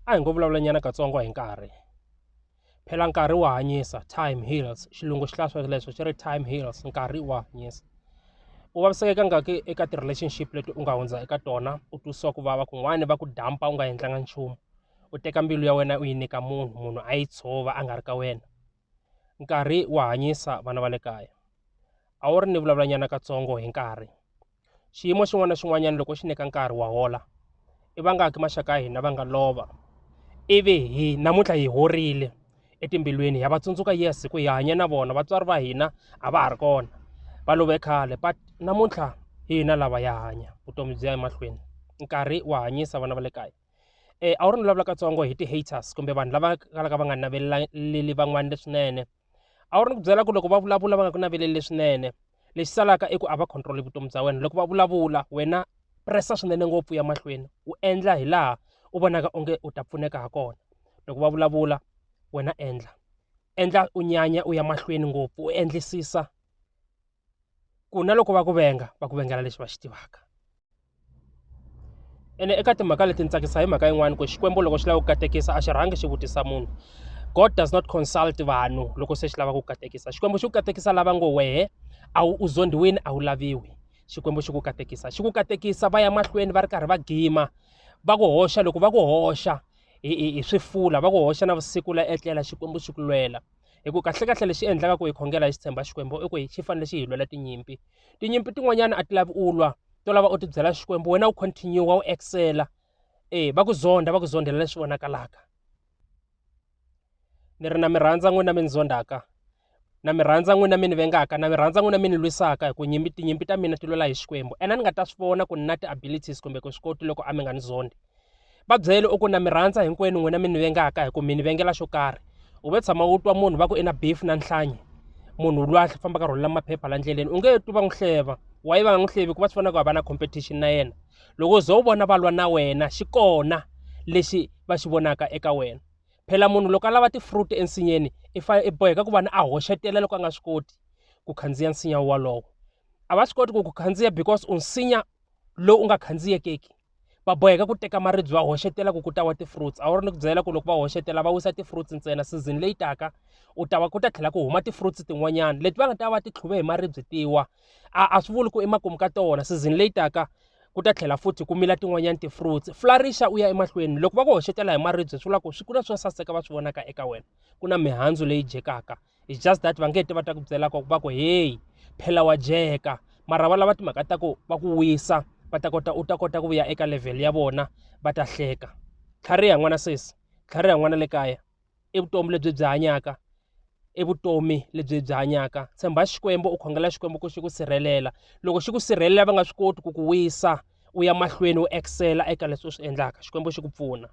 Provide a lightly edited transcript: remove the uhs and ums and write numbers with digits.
A hi ngo vulavulanyana katsongo hi nkarhi. Phela nkarhi wa hanyisa, time heals. Xilungu xi hlaya swoleswo xi ri time heals, nkarhi wa hanyisa. U vaviseke kangaki eka ti-relationship leti u nga hundza eka tona u twisiwa ku vava kun'wani va ku dampa u nga endlanga nchumu u teka mbilu ya wena u yi nyika munhu munhu a yi tshova a nga ri ka wena nkarhi wa hanyisa vana va le kaya a wu ri ni vulavulanyana katsongo hi nkarhi xiyimo xin'wana na xin'wanyana loko xi nyika nkarhi wa hola i vangaki maxaka ya hina va nga lova ivi hi namuntlha hi horile etimbilwini ya va tsundzuka yes ku hi hanya na vona vatswari va hina a va ha ri kona va love khale but namuntlha hina lava ya hanya vutomi byi ya emahlweni nkarhi wa hanyisa vana va le kaya a wu ri ni vulavula katsongo hi ti-haters kumbe vanhu lava kalaka va nga naveleli van'wana leswinene a wu ri ni ku byela ku loko va vulavula va nga ku naveleli leswinene lexi salaka i ku a va control vutomi bya wena loko va vulavula wena pressa swinene ngopfu ya mahlweni u endla hi laha u vonaka onge u ta pfuneka ha kona loko va vulavula wena endla endla u nyanya u ya mahlweni ngopfu u endlisisa ku na loko va ku venga va ku vengela lexi va xi tivaka ene eka timhaka leti ni tsakisa hi mhaka yin'wani ku Xikwembu loko xi lava ku katekisa a xi rhangi xi vutisa munhu God does not consult vanhu loko se xi lava ku katekisa Xikwembu xi ku katekisa lava ngo wehe a wu u zondiwini a wu laviwi Xikwembu xi ku katekisa xi ku katekisa va ya mahlweni va ri karhi va gima va ku hoxa loko va ku hoxa hi swifula va ku hoxa na vusiku la etlela Xikwembu xi ku lwela hi ku kahlekahle lexi endlaka ku hi khongela hi xi tshemba Xikwembu i ku xi fanele xi hi lwela tinyimpi tinyimpi tin'wanyana a ti lavi u lwa to lava u ti byela Xikwembu wena u continue u excela e va ku zonda va ku zondela leswi vonakalaka ni ri na mi rhandza n'wina mi ni zondaka na mi rhandza n'wina mi ni vengaka na mi rhandza n'wina mi ni lwisaka hi ku nyimpi tinyimpi ta mina ti lwela hi Xikwembu ene a ni nga ta swi vona ku ni na ti-abilities kumbe ku swi koti loko a mi nga ni zondi va byele u ku na mi rhandza hinkwenu n'wina mi ni vengaka hi ku mi ni vengela xo karhi u ve tshama u twa munhu va ku i na beef na nhlanyi munhu luya a fambaka rhwalela maphepha la ndleleni u nge twi va n'wi hleva why va nga n'wi hlevi ku va swi vona ku a va na competition na yena loko u ze u vona va lwa na wena xi kona lexi va xi vonaka eka wena phela munhu loko a lava ti-fruit ensinyeni i fanele i boheka ku va na a hoxetela loko a nga swi koti ku khandziya nsinya wolowo a va swi koti ku ku khandziya because u nsinya lowu u nga khandziyekeki va boheka ku teka maribye va hoxetela ku ku ta wa ti-fruits a wu ri ni ku byela ku loko va hoxetela va wisa ti-fruits ntsena season leyi taka u ta va ku ta tlhela ku huma ti-fruits tin'wanyana leti va nga ta va ti tlhuve hi maribye tiwa a a swi vuli ku emakumu ka tona season leyi taka ku ta tlhela futhi ku mila tin'wanyana ti-fruits flourisha u ya emahlweni loko va ku hoxetela hi maribye swi vula ku swi ku na swo saseka va swi vonaka eka wena ku na mihandzu leyi dyekaka it's just that va nge ti va ta ku byela ku va ku hey phela wa dyeka mara va lava timhaka ta ku va ku wisa va ta kota u ta kota ku vuya eka level ya vona va ta hleka tlhariha n'wana sesi tlhariha n'wana le kaya i vutomi lebyi byi hanyaka i vutomi lebyi byi hanyaka tshemba Xikwembu u khongela Xikwembu ku xi ku sirhelela loko xi ku sirhelela va nga swi koti ku ku wisa u ya mahlweni u excel eka leswi u swi endlaka Xikwembu xi ku pfuna.